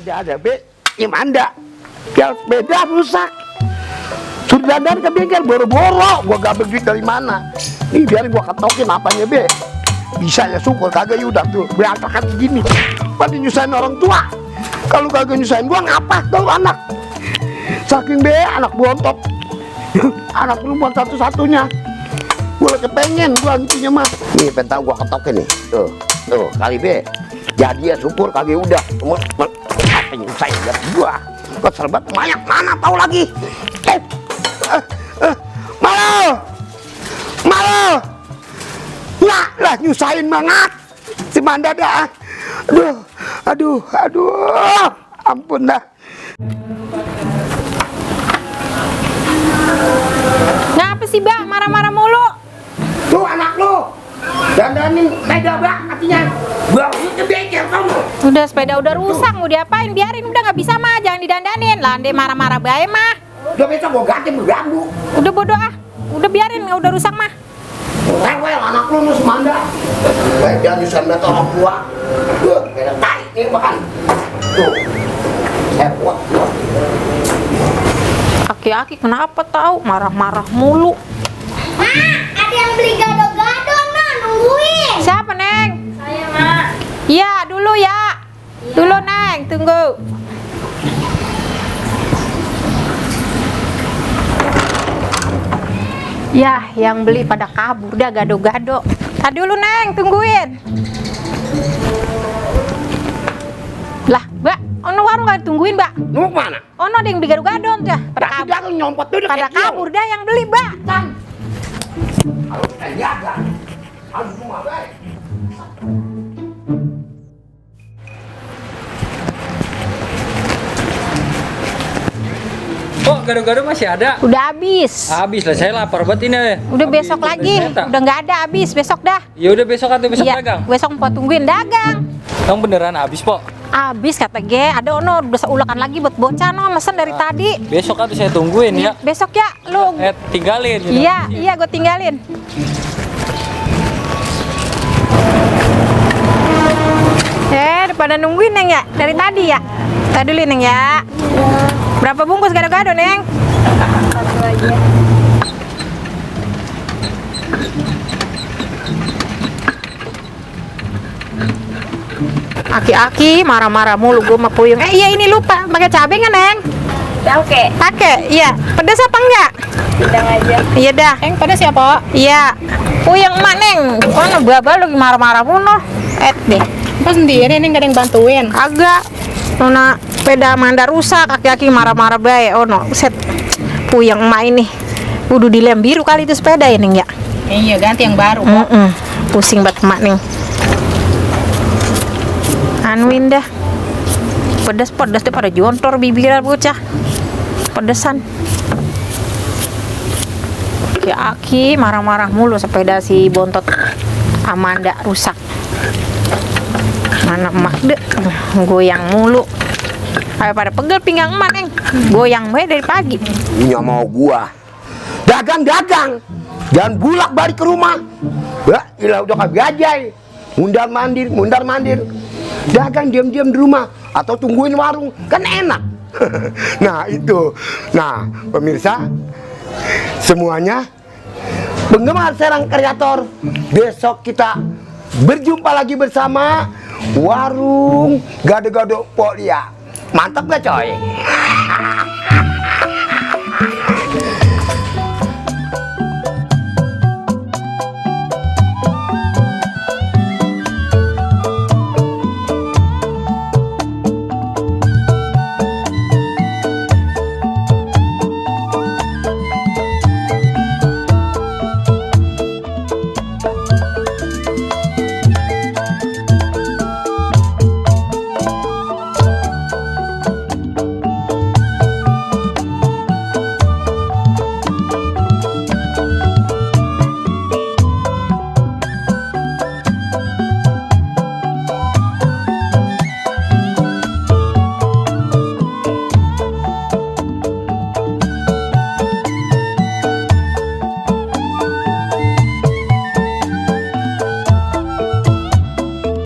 Ada be, gimana? Ya sepeda rusak. Sudah dandan ke bengkel boro-boro, gua gak begitu dari mana? Nih biar gua ketokin apanya be. Bisa ya syukur, kagak ya udah tuh berantakan begini. Pada nyusahin orang tua. Kalau kagak nyusahin gua ngapa tuh anak? Saking be anak bontot. Anak perempuan satu-satunya. Gua kepengen gua intinya mah. Nih pentau gua ketokin nih. Tuh kali be. Jadi ya syukur kagak udah. Apa nyusahin gua? Kesel banget, banyak mana tahu lagi. Malu. Nah, lah nyusahin banget si Manda dah. Aduh. Ampun dah. Ngapa sih, Bang? Marah-marah mulu. Tuh anak lu. Dandanin sepeda, Bang, katanya. Bawa ke bengkel kamu. Udah sepeda udah rusak, mau diapain? Biarin udah nggak bisa mah, jangan didandanin. Lah, dia marah-marah bae mah. Udah besok gua ganti bergambu. Udah bodoh ah. Udah biarin, nggak udah rusak mah. Rewel anak lu nus Manda. Dia nyusahin banget orang tua. Kayak tai nih makan. Tuh. Saya kuat. Aki-aki kenapa tahu marah-marah mulu? Mak, ada yang beli gado-gado nah, nungguin. Siapa, Neng? Saya, Mak. Iya, dulu ya. Dulu, Neng, tunggu. Ya, yang beli pada kabur dah gado-gado. Tadi dulu, Neng, tungguin. Lah, Mbak, ono warung gak ditungguin, Mbak? Lu mau kemana? Ono ada yang beli gado-gado dah. Pada Berarti kabur. dia tuh nyompot tuh Pada kabur dah yang beli, Mbak. Kan. Kalau kita jaga. Harus rumah baik. Oh, gado-gado masih ada? Udah habis. Habis lah, saya lapar banget ini. Udah Habis besok itu lagi. ternyata. Udah nggak ada habis, besok dah. Ya udah besok atau besok Iya, dagang. besok mau tungguin dagang. Yang beneran habis, Pok. Habis kata G, ada ono udah seulakan lagi buat bocah no, mesen dari tadi. Besok atau saya tungguin ya. Besok ya, lu. Tinggalin. Iya, gue tinggalin. Daripada nungguin Neng ya, dari tadi ya. Tadi dulu Neng ya. Berapa bungkus gado-gado Neng? Satu aja. Aki-aki marah-marah mulu gue sama Puyung. Iya ini lupa, pakai cabai nggak Neng? Oke, Pakai, iya. Pedas apa enggak? sedang aja. Iya dah. Neng pedas ya, Pak? Iya. Puyeng emak Neng. Kono babal lagi marah-marah mulu. Deh. Pas sendiri, Neng gak ada yang bantuin. Agak. Nona sepeda Manda rusak, kaki-kaki marah-marah bae. Oh no, set. Puyeng emak ini. Kudu dilem biru kali itu sepeda ya Neng ya. Iya, ganti yang baru, Pak. Pusing banget emak Neng. Anuin dah. Pedas-pedas deh pada jontor bibir bocah. Pedesan. Aki marah-marah mulu sepeda si bontot Amanda rusak. Mana emak deh goyang mulu. Kayak pada pegel pinggang emak Neng. Goyang bae dari pagi. Ini mau gua dagang jangan bulak balik ke rumah. Ya ilah udah kagak gajai. Mundar mandir dagang diam-diam di rumah atau tungguin warung kan enak. Nah itu. Nah pemirsa semuanya penggemar Serang Kreator, besok kita berjumpa lagi bersama warung gado-gado Pok Lia. Mantap gak coy?